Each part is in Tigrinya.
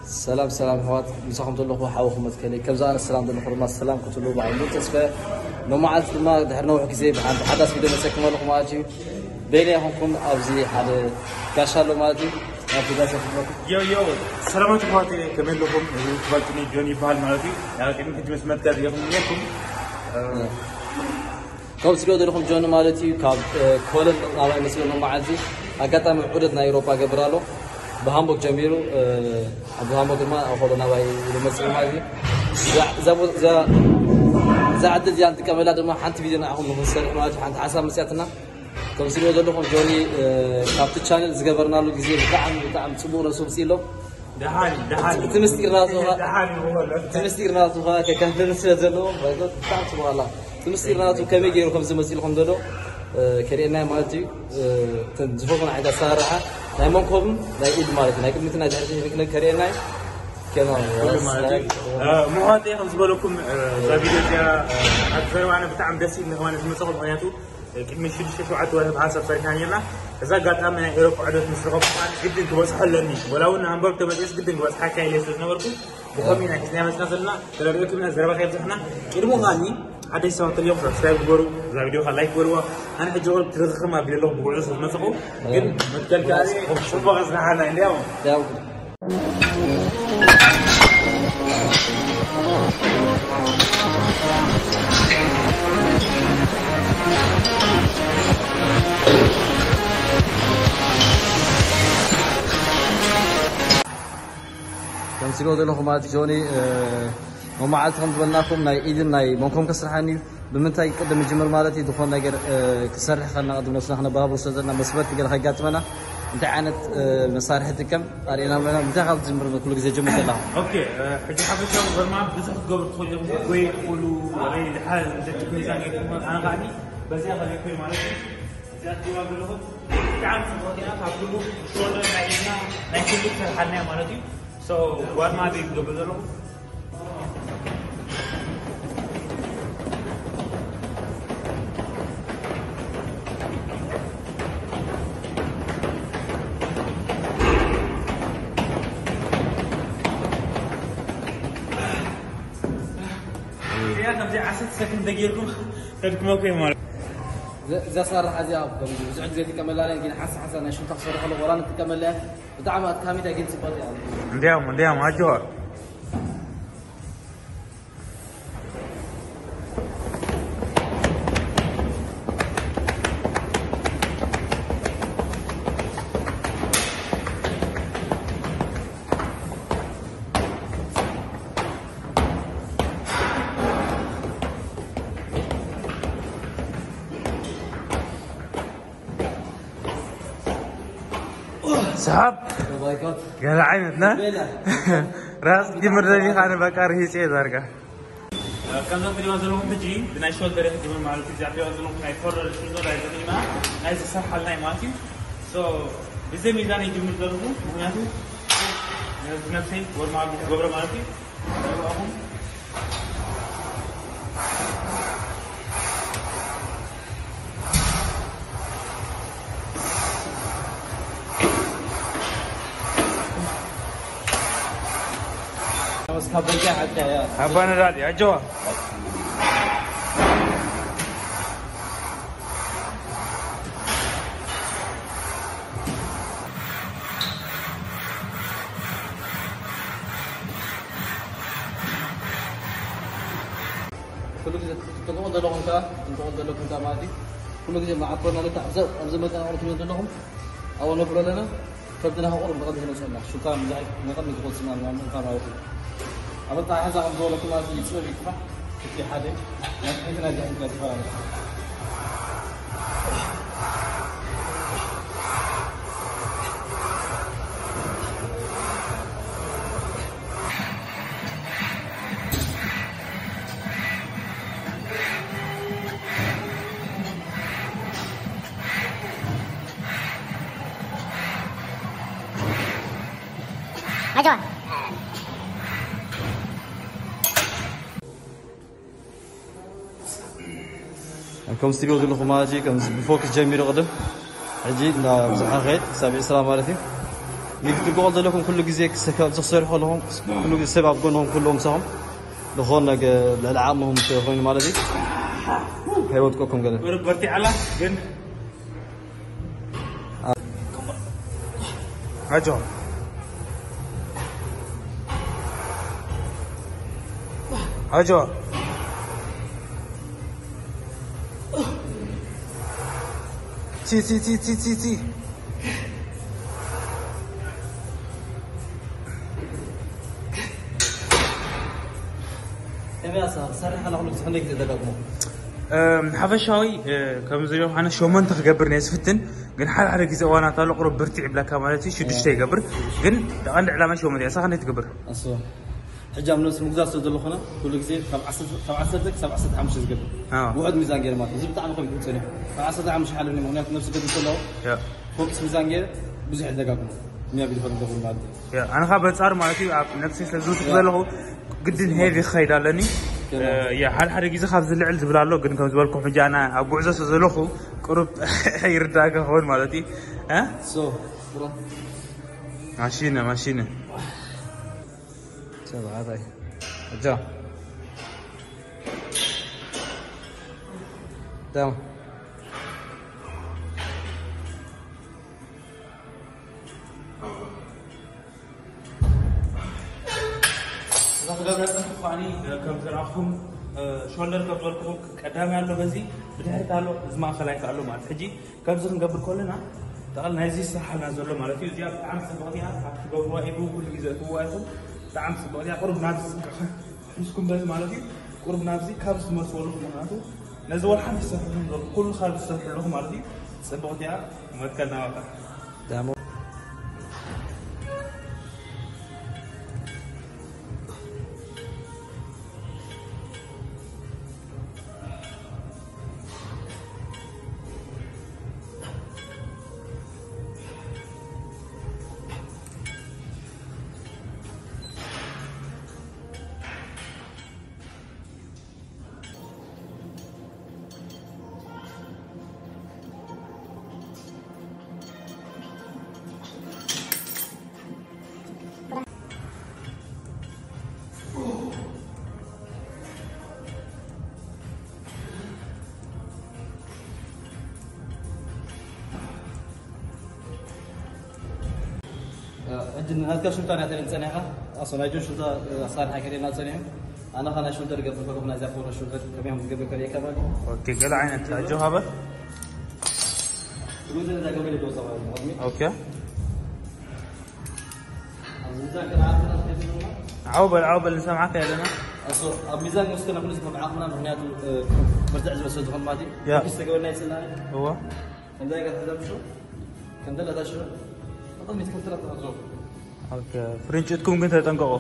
ሰላም ሰላም ኣሕዋት፣ ምሳኹም ዘለኹ ሓውኹም መትከለይ። ከምዚ ኣነ ሰላም ዘለኹ ድማ ሰላም ክትብሉ ብዓል ሙሉ ተስፋ። ሎማዓልቲ ድማ ድሕሪ ነዊሕ ግዜ ብሓንቲ ሓዳስ ቪድዮ መፀኩም ኣለኹ ማለት እዩ። በይነ ይኹንኩም ኣብዚ ሓደ ጋሻ ኣሎ ማለት እዩ። ናብቲ ጋሻ ክትመጡ። ዮ ዮ፣ ሰላማት ኣሕዋት፣ ከመይ ኣለኹም? እዚ ትፈልጡኒ ጆኒ ይበሃል ማለት እዩ። ያው ቅድሚ ሕጂ ምስ መትከል እየ ክምነኩም። ከም ትሪኦ ዘለኹም ጆኒ ማለት እዩ። ካብ ኮለን ናባይ መፂኡ መዓልቲ ኣጋጣሚ ዑደት ናይ ኤውሮጳ ገብር ኣሎ። ብሃምቡርግ ጀሚሩ ኣብ ሃምቡርግ ድማ ኣብ ኮለን ናባይ ኢሉ መፂኡ ማለት እዩ። እዛ ዕድል እዚኣ ንጥቀመላ ድማ ሓንቲ ቪድዮ ንዓኹም ንክንሰርሕ ማለት እዩ። ሓንቲ ሓሳብ መፅያትና። ከም ትሪኦ ዘለኹም ጆኒ ካብቲ ቻነል ዝገበርናሉ ግዜ ብጣዕሚ ብጣዕሚ ፅቡቅ ረሱ ውፅእ ኣሎ። እቲ ምስጢር ናቱ እቲ ምስጢር ናቱ ከከፍለሉ ስለ ዘለዎ ብጣዕሚ ፅቡቅ ኣላ። እቲ ምስጢር ናቱ ከመይ ገይሩ ከም ዝመፅእ ኢልኩም ዘሎ ከርእየና ማለት እዩ። ዝፈትዎ ዓይነት ኣሰራርሓ ናይ መንኮብን ናይ ኢድ ማለት እዩ። ናይ ቅድሚት ናይ ድሕሪት ከርእየና እዩ። ምዃኑ ከም ዝበለኩም እዛ ቪድዮ እዚኣ ኣብ ዘረባና ብጣዕሚ ደስ ኢልና ከማን ዝመፀኹም ምክንያቱ ቅድሚ ሽዱሽተ ሸውዓተ ወርሒ ብሓንሳብ ሰሪሕና ነርና። እዚ ኣጋጣሚ ናይ ኤውሮጳ ዑደት ምስ ረኸብኩ ከኣ ግድን ክበጽሖ ኣለኒ። ወላ እውን ሃምበርግ ተመጺኤስ ግድን ክበጽሓካ ኢለ ስለ ዝነበርኩ ብኸምኡ ኢና ሒዝና መጽና ዘለና። ተረዲእኩም ኢና፣ ዘረባ ከየብዛሕና። ቅድሚ ከኣኒ ሓደሽቲ ሰባት ተልዮም ሳብስክራይብ ግበሩ፣ እዛ ቪድዮ ከኣ ላይክ ግበርዋ። ኣነ ሕጂ ቁሩብ ትርኽርኽም ኣቢለ ኣለኹ ብጉዕዞ ስለ ዝመጸኹ፣ ግን መትከል ከኣ ጽቡቕ ኣጽናሓና እንድያው። ከም ትሪኦ ዘለኹም ማለት ጆኒ መማዓልቲ ከም ዝበልናኩም ናይ ኢድን ናይ መንኮም ከስርሓኒ እዩ። ብምንታይ ቅድም ጅምር ማለት እዩ ዝኾን ነገር ክሰርሕ ከልና ቅድም ነብስና ክነባብሩ ስለ ዘለና መስበርቲ ገለ ከጋጥመና እንታይ ዓይነት መሳርሒ ጥቀም ኣርእና ኣለና። ምንታይ ካብ ዝጅምር ኩሉ ግዜ ጀምር ከለኻ? ኦኬ፣ ሕጂ ሓፈሻዊ ወርማ ብዙሕ ክትገብሩ ትኽእሉ ኢኹም። ወይ ትኽእሉ ወይ ድሓር ዘጭ ሚዛን ገይርኩም ኣነ ከዓኒ በዚኣ ከለኩ ማለት እዩ። እዚኣ ትሪእዋ ዘለኹም ብጣዕሚ ጽቡቕ እያ። ካብ ኩሉ ሾልደር ናይ ኢድና ናይ ኩሉ ትሰርሓልና እያ ማለት እዩ። ሶ ዋርማ ኣፕ እዩ ዝገብር ዘለኹ። እዚኣ ከምዚ ዓሰርተ ሰከንድ ተጌርኩም ተድክመኩም እዩ ማለት። እዛ ኣሰራርሓ እዚኣ ብዙሕ ግዜ ጥቀመላ እየ፣ ግን ሓንሳ ሓንሳ ናይ ሽንታ ክሰርሕ ከለኹ ዋላ ንጥቀመላ እየ። ብጣዕሚ ኣድካሚት እያ፣ ግን ጽብቕቲ እያ። እንዲያውም፣ እንዲያውም ኣጆኻ። ሰሓብ ገለ ዓይነት ና ራስ ጅምር ደሊኻ ንበቃ ርሂጽ እየ ዳርጋ። ከምዛ ትሪእዋ ዘለኹም ሕጂ ብናይ ሾልደር እየ ክጅምር ማለት እዩ። እዚኣ ትሪእዋ ዘለኹም ናይ ኮርነር ሹልደር ኣይዘኽእና ናይ ዝሰርሓልና እዩ ማለት እዩ። ሶ ብዘይ ሚዛን ይጅምር ዘለኹ ምክንያቱ ነብሰይ ወርማ ክገብረ ማለት እዩ። ኣባ ነዳዲ ኣጆዋ። ኩሉ ግዜ ትጥቅሙ ዘለኹም ከኣ ትጥቅሙ ዘለኹም ከኣ ማለት እዩ። ኩሉ ግዜ መዓኮርና ልካ ኣብዚ ኣብዚ መጠን ኣቕርብ ዘለኹም ኣብኡ ነብሎ ኣለና። ከብትና ከቑርብ ንቐድሚ ክነውፅኣና ሹካ ንቕድሚ ክወፅና ንቕድሚ ማለት እዩ። ኣብ ኣጣሓሕዛ ከም ዝበለኩም ማለት እዩ። ፅበብ ይጥፋሕ እቲ ሓደ ናይ ድሕሪት ናይ ድሕሪት ናይ ዝተፈላለዩ ኣጆዋ። ከምዚ ትሪኦ ዘለኹም ማለት እዩ። ከምዚ ብፎክስ ጀሚሩ ቅድም ሕጂ እናብዝሓ ኸይድ ክሳብ ዕስራ ማለት እዩ። ንክትግቆ ዘለኩም ኩሉ ግዜ ክሰካ ዝኽሰሩ ከለኹም ኩሉ ግዜ ሰብ ኣብ ጎንኹም ኩሉ ምሳኹም ዝኾነ ነገ ልዕሊ ዓቕምኹም እንተኾይኑ ማለት እዩ። ከይወድቀኩም ገለ በርቲዓላ ግን ኣጆ ኣጆ ቲ ቲ ቲ ቲ ቲ ቲ ከመይ ኣሳ ክሰርሕ ከላ ኩሉ ግዜ ክንደይ ግዜ ደጋግሞ? እም፣ ሓፈሻዊ፣ እ፣ ከም ዝሪኦ ኣነ ሸሞንተ ክገብር ነየ ዝፍትን፣ ግን ሓደ ሓደ ግዜ እዋናት ኣሎ ቁሩብ ብርትዕ ይብለካ ማለት እዩ፣ ሽዱሽተ ይገብር፣ ግን ቀንዲ ዕላማ ሸሞንተ እያ። ንስኻ ክንደይ ትገብር? ኣስዋ። ሕጂ ኣብ ነብሲ ምግዛእ ስለ ዘለኹና ኩሉ ግዜ ካብ ዓሰርተ ካብ ዓሰርተ ክሳብ ዓሰርተ ሓሙሽተ ዝገብር። ኣዎ። ውሑድ ሚዛን ገይረ ማለት እዩ። እዚ ብጣዕሚ ከቢድ እዩ ጸኒሑ። ካብ ዓሰርተ ሓሙሽተ ሓሊፉ እዩ፣ ምኽንያቱ ነብሲ ገድል ከለዎ ያ። ፎክስ ሚዛን ገይረ ብዙሕ ይደጋግሞ። ሚያ ቢል ፈልም ደኹል ማለት እዩ። ያ፣ ኣነ ካብ በጻር ማለት እዩ ኣብ ነብሲ ስለ ዝውስኽ ያ። ዘለኹ ግድን ሄቪ ክኸይድ ኣለኒ። ገና። እ፣ ያ፣ ሓደ ሓደ ግዜ ካብ ዝልዕል ዝብል ኣሎ፣ ግን ከም ዝበልኩም ሕጂ ኣነ ኣብ ጉዕዞ ስለ ዘለኹ ቁሩብ ይርዳእካ ክኸውን ማለት እዩ። እ? ሶ፣ ብሮ። ማሽነ፣ ማሽነ። ሰብዓታይ። እጃ። ዳው። እዛ ክገብረ ጽንሕ ኳኒ ከም ዝረኣኹም፣ እ፣ ሾልደር ከም ዝበልኩኹም ቀዳማይ ኣሎ በዚ፣ ብድሕሪት ኣሎ እዚ ማእኸላይ ኣሎ ማለት። ሕጂ ከምዚ ክንገብር ከለና ጠቕላላ ናይዚ ስራሕና ዘሎ ማለት እዩ። እዚኣ ብጣዕሚ ጽብቕቲ እያ። ኣብ ትገብርዋ ኢዱ ኩሉ ግዜ እትውዋ ኢኹም። ብጣዕሚ ጽብቕቲ እያ። ቁሩብ ናብዚ ሒዝኩም በዚ ማለት እዩ። ቁሩብ ናብዚ ካብ ዝመልስዎ ኣለኹም፣ ምኽንያቱ ነዚ ወላ ሓንቲ ዝሰርሑ ዘለኹም፣ ኩሉ ካብ ዝሰርሑ ኣለኹም ማለት እዩ። ጽብቕቲ እያ። መትከልና በቃ። ዳሞ ሕጂ ናትካ ሹታ ናይ ተለል ጸኒሕካ ኣሶ ናይ ጆን ሹታ ኣሳርሓ ከደና ጸኒሑ ኣነ ኸና ሹልደር ገብር ፈገብ ናይ ዛፖሮ ሹልደር ከመይ ዝገብር ከርእየካ ማለት ኦኬ ገለ ዓይነት ኣጆ ሃበ ሩዘን ዛገበ ዶ ሰባ ኦኬ ኣብዚ ዛገበ ዓውበል ዓውበል ንሰምዓካ ኣለና ኣብ ሚዛን ውስጥ ነብሉ ዝኮነ ዓቕምና ምክንያቱ መርትዕ ዝበሰ ዝኮን ማለት እዩ ያ ክስተገበልና ይፅላል እዋ ከምዛ ይገር ሕዘብ ሹ ከምዘለታ ሹ ኣቕሚት ከምትረታ ዞ ኦኬ ፍርንጭትኩም ግን ተጠንቀቁ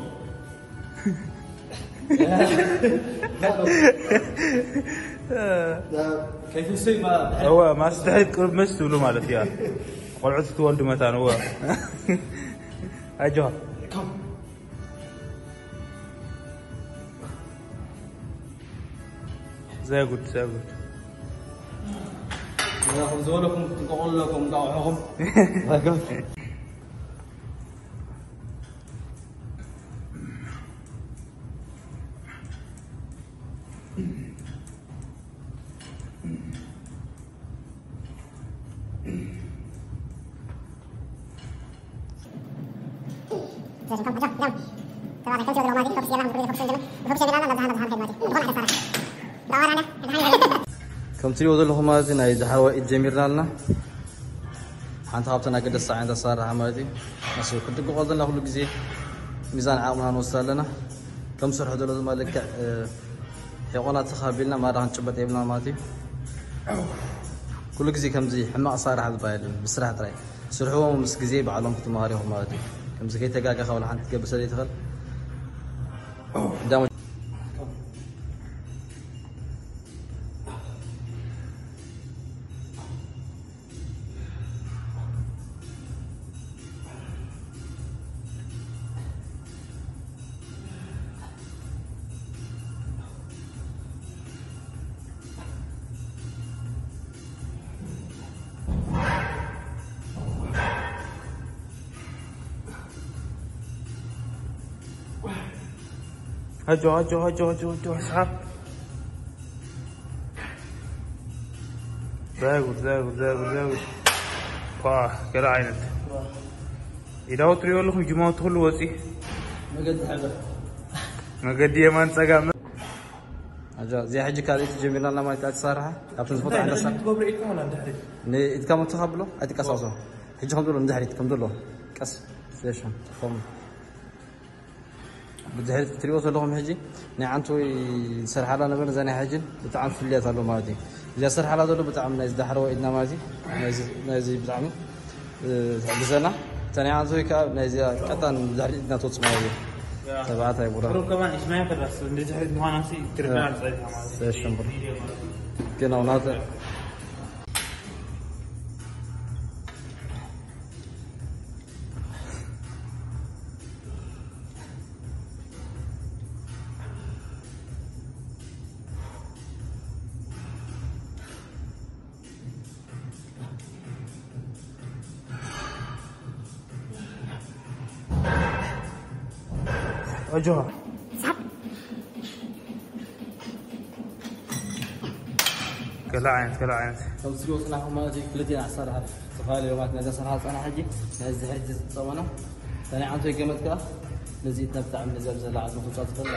ከይትንስይ ማ እወ ማስ ድሕሪት ቅርብ መስ ትብሉ ማለት እያ ቆልዑት ትወልዱ መታን እወ ኣጆኻ ዘጉድ ዘጉድ ዝበለኩም ትንቀቑለኩም ዳውሑኹም ከም ትሪእዎ ዘለኹም ማለት እዩ ናይ ዝሓወ ኢድ ጀሚርና ኣለና ሓንቲ ካብተን ኣገደስቲ ዓይነት ኣሰራርሓ ማለት እዩ ኣስ ክንጥንቀቆ ዘለና ኩሉ ግዜ ሚዛን ዓቕምና ንወስድ ኣለና ከም ሰርሑ ዘሎ ድማ ልክዕ ሒቆና ተኻቢልና ማዳ ክንጭበጥ የብልና ማለት እዩ ኩሉ ግዜ ከምዚ ሕማቕ ኣሰራርሓ ዝበሃል የለን ብስራሕ ጥራይ ስርሕዎም ምስ ግዜ ባዕሎም ክትመሃር ኢኹም ማለት እዩ ከምዚ ከይተጋገኻ ወላ ሓንቲ ትገብር ስለ ዘይትኽእል ኣጆ ኣጆ ኣጆ ኣጆ ኣጆ፣ ስሓብ። ዘጉድ ዘጉድ ዘጉድ ዘጉድ። ኳ፣ ገለ ዓይነት። ኢዳው ትሪኦ ኣለኹም፣ ጅማውቲ ኩሉ ወፂ። መገዲ የማን ጸጋም። ኣጆ፣ እዚኣ ሕጂ ካልኣይቲ ጀሚርና ኣለና ማለት እያ ትሰርሓ። ካብተን ዝፈትዋ እንታይ ዓይነት ትገብሮ ኢድካ ወላ ንድሕሪት? ንኢድካ መትኻ ብሎ፣ ኣይትቀሳቅሶ። ሕጂ ከም ዘሎ ንድሕሪት ከም ዘሎ። ቀስ፣ ሴሽን፣ ከም ብድሕሪት ትሪኦ ዘለኹም ሕጂ ናይ ዓንተወይ ዝሰርሓላ ነበረ፣ እዛ ናይ ሕጂ ብጣዕሚ ፍልያት ኣሎ ማለት እዩ። እዚኣ ዝሰርሓላ ዘሎ ብጣዕሚ ናይ ዝዳሕረወ ኢድና ማለት እዩ። ናይዚ፣ ናይዚ ብጣዕሚ፣ እ፣ ትሕግዘና። እታ ናይ ዓንተወይ ከዓ ናይዚኣ ቀጣን ድሕሪ ኢድና ትወፅእ ማለት እዩ። ያ። ተባዕታይ ቡራ። ብሩክ ከማን ኢስማኤል ከዳስ እንደ ድሕሪት ምዃና ሲ ትርዳእ ያ። ንፀይታ ማለት እዩ። ሰሽን ብሩክ። ግን ኣውናተ ኣጆኻ። ገለ ዓይነት፣ ገለ ዓይነት። ከም ዝሪኦ ጽናሕኩም ማለት እዩ፣ ክልቲኤን ኣሰራርሓ ዝተፈላለዩ ማለት ነዛ ኣሰራርሓ ጸናሕ ሕጂ ነዚ ድሕሪት ዝጸመና። እታ ናይ ዓንቶ ገመት ከኣ ነዚ ኢድና ብጣዕሚ ነዚ ኣብ ዘላ ዓጽሚ ክውጻእ ዝኽእል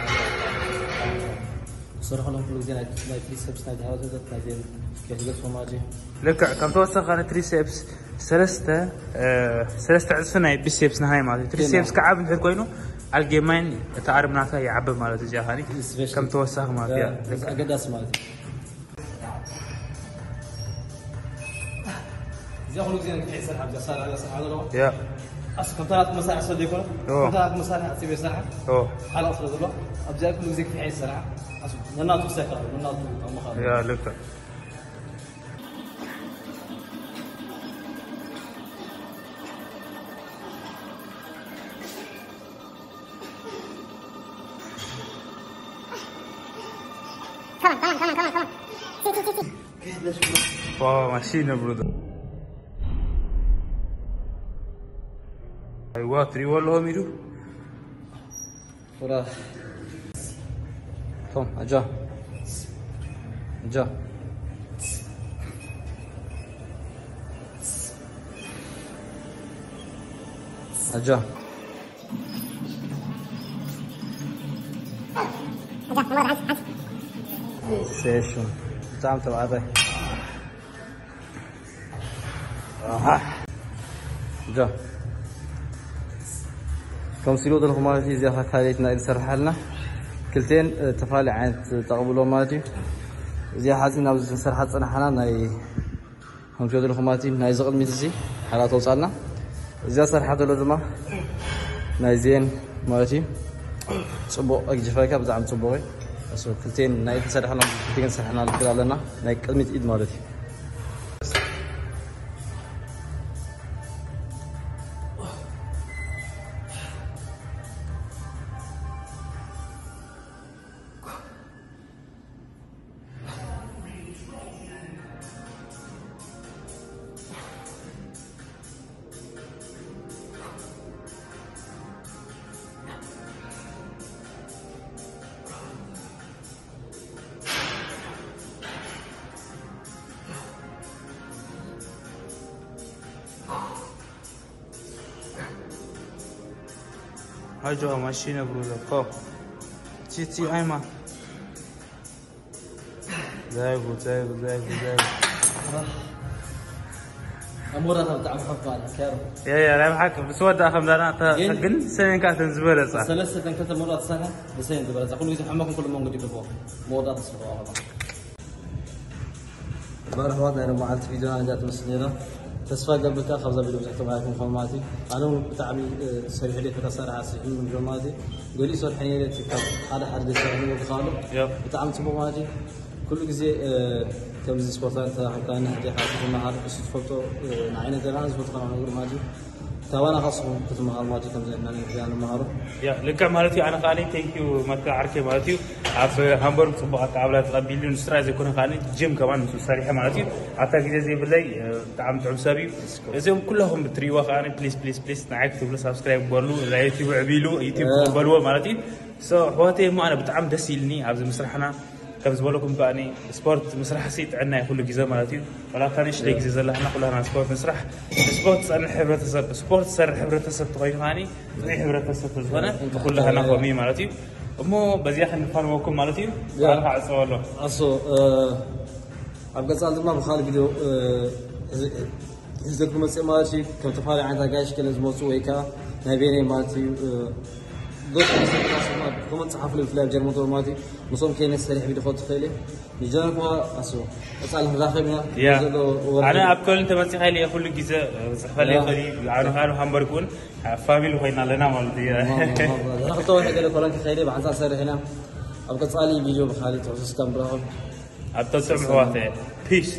ክሰርሐሎም ኩሉ ግዜ ናይ፣ ናይ ትሪሰፕስ ናይ ድሕረት ወዘት ናይ ዜን ከይትገድፎ ማለት እዩ። ልክዕ፣ ከም ተወሳኺ ንትሪሰፕስ ሰለስተ፣ እ፣ ሰለስተ ዕጽፊ ናይ ቢሴፕስ ንሃይ ማለት እዩ። ትሪሴፕስ ጌና። ክዓብ እንድሕር ኮይኑ ኣልጌማይን እታ ኣርም ናታ ይዓቢ ማለት እዩ። እዚኣ ኻኒ ስፔሻል። ከም ተወሳኺ ማለት እያ። እ፣ እዚ ኣገዳሲ ማለት እዩ። እዚኣ ኩሉ ግዜ ንግፍዒ ይሰርሓ፣ ኣብዛ ሳላ፣ ኣብዛ ሳላ ዘለዋ። ያ። ኣስ-፣ ከምታ ናትኩም መሳርሒ ስለ ዘይኮነ፣ ኦ። ከምታ ናትኩም መሳርሒ ዓፂበ ይሰርሓ። ኦ። ሓላቕ ስለ ዘለዋ፣ ኣብዚኣ ኩሉ ግዜ ግፍዒ ይሰርሓ። ኣስ-፣ ነናቱ ክሳይ ካልእ፣ ነናቱ ኣመኻሪ። ያ፣ ልክዕ። Come on, come on, come on, come on, come on. See, see, see, see. Wow, machine, brother. Aywa, three wall home, you do? Ora. Tom, aja. Aja. Aja. Session. Tam tam abe. ኣሃ። ጆ። ከም ሲሉ ዘለኹ ማለት እዩ፣ እዚኣ ካልኣይቲ ናይ ኢድ ዝሰርሓልና። ክልቴን፣ እ፣ ተፈላለየ ዓይነት ጠቕብሎ ማለት እዩ። እዚኣ ሓዚ ናብ ዝሰርሓ ዝጸናሕና ናይ ከም ትሪኦ ዘለኹም ማለት እዩ፣ ናይዚ ቅድሚት እዚ ሓራ ተውጻልና። እዚኣ ዝሰርሓ ዘሎ ድማ ናይ ዜን ማለት እዩ። ጽቡቕ ኣግጅፋይካ ብጣዕሚ ጽቡቕ እዩ። እሱ ክልቴን ናይ ኢድ ዝሰርሓና ክልቴን ዝሰርሓና ንክእል ኣለና። ናይ ቅድሚት ኢድ ማለት እዩ። ኣጆኻ ማሺነ ብሩዘር፣ ኮ። ቺ፣ ቺ፣ ኣይማ። ዛይጉ፣ ዛይጉ፣ ዛይጉ፣ ዛይጉ። ኣብ መወዳእታ ብጣዕሚ ከፍ በሃሊ፣ ኬሮ። ያ፣ ያ፣ ናይ ብሓቂ ምስ ወዳእ ከም ዛና፣ እታ ግን ግን ሰሜን ከኣ እተን ዝበለጻ። ሰለስተ እተን ክልተ መወዳእታ ዝሰርሐ ብሰሜን ዝበለጻ። ኩሉ ግዜ ሕመኩም ኩሉ መንገዲ ይግብኦ። መወዳእታ ስርሖ ኣቐባ። መርሓባ፣ ናይ ሎማዓልቲ ቪድዮና ነዚኣ ትመስል ነይራ። ተስፋ ይገብር ከኣ ካብዛ ቪድዮ ብዙሕ ተማሂርኩም ኢኹም ማለት እዩ። ኣነ እውን ብጣዕሚ፣ እ፣ ሰሪሑ ደይ ፈታ ሰራሕ ስሒኑ ንብሎ ማለት እዩ። ገሊኡ ሰርሐ ነይረ፣ እቲ ካብ ሓደ ሓደ ደይ ሰርሐ ንብሎ ከኣ ኣሎ። ያ። ብጣዕሚ ጽቡቕ ማለት እዩ። ኩሉ ግዜ፣ እ፣ ከምዚ ስፖርታዊ ተራኺብካ ንሕዴኻ ክትመሃር፣ እሱ ትፈልጦ፣ እ፣ ንዓይ ነገርና ዝፈልጦ ከኣ ነግሩ ማለት እዩ። ካባና ካስኹም ክትመሃሩ ማለት እዩ፣ ከምዚ ኢልና ንሕዴና ንመሃሩ። ያ፣ ልክዕ ማለት እዩ። ኣነ ከኣ ቴንክ ዩ መካ ዓርከይ ማለት እዩ። ኣብ ሃምበርግ ጽቡቕ ኣቀባብላ ተቐቢሉ፣ ንሱ ጥራይ ዘይኮነ ከኣ ጅም ከማን ንሱ ሰሪሐ ማለት እዩ። ኣብታ ግዜ ዘይብለይ፣ እ፣ ብጣዕሚ ጥዑም ሰብ እዩ። እዚኦም ኩለኹም ብትሪእዎ ከኣ ፕሊስ፣ ፕሊስ፣ ፕሊስ ንዓይ ክትብሉ ሳብስክራይብ ግበርሉ፣ እዛ ዩቲዩብ ዕብይሉ፣ ዩቲዩብ እ። ክቕበልዎ ማለት እዩ። ኣሕዋተይ እሞ ኣነ ብጣዕሚ ደስ ኢልኒ ኣብዚ ምስራሕና። ከም ዝበለኩም ከኣ ስፖርት ምስራሕ ሲ ጥዕና እዩ ኩሉ ግዜ ማለት እዩ። ወላ እታ ንእሽተይ ግዜ ዘለና ኩላና ስፖርት ንስራሕ። ስፖርት ዝጸንሕ ሕብረተሰብ፣ ስፖርት ዝሰርሕ ሕብረተሰብ ተኾይኑ ከኣ ጽኑዕ ሕብረተሰብ ዝኾነ ንኩላህና ከምኡ እዩ ማለት እዩ። እሞ በዚኣ ክንፋንወኩም ማለት እዩ። ባዕልኻ ዕጸወሎ። ኣሶ ኣብ ቀጻሊ ድማ ብኻልእ ቪድዮ ሒዘኩም መጽእ ማለት እዩ። ከም ተፋሪ ዓይነት ኣጋይሽ ገለ ዝመፁ ወይ ከዓ ናይ ቤኔ ማለት እዩ። ኮመንት ጸሓፉ ብፍላይ ኣብ ጀርመን ማለት እዩ። ምስኦም ከይነ ሰሪሕ ቪድዮ ክኸው ትኽእል እዩ። ንጀርመን ኣስቦ ቀጻሊ ንራኸብ ኢና። ዘሎ ወረ ኣነ ኣብ ኮልን ተመጺኻ ኢለ ኩሉ ግዜ ብጽሕፈለይ ይኽእል እዩ። ኣነ ከዓ ሃምበርግ እውን ፋሚሊ ኮይና ኣለና ማለት እዩ። ክልተ ወርሒ ገለ ኮሎን ክኸይደ ብሓንሳብ ሰርሕ ኢና። ኣብ ቀጻሊ ቪድዮ ብኻልእ ትሕሱስ ከም ብረኸብ ኣብ ተጽዕም ኣሕዋተ ፒስ።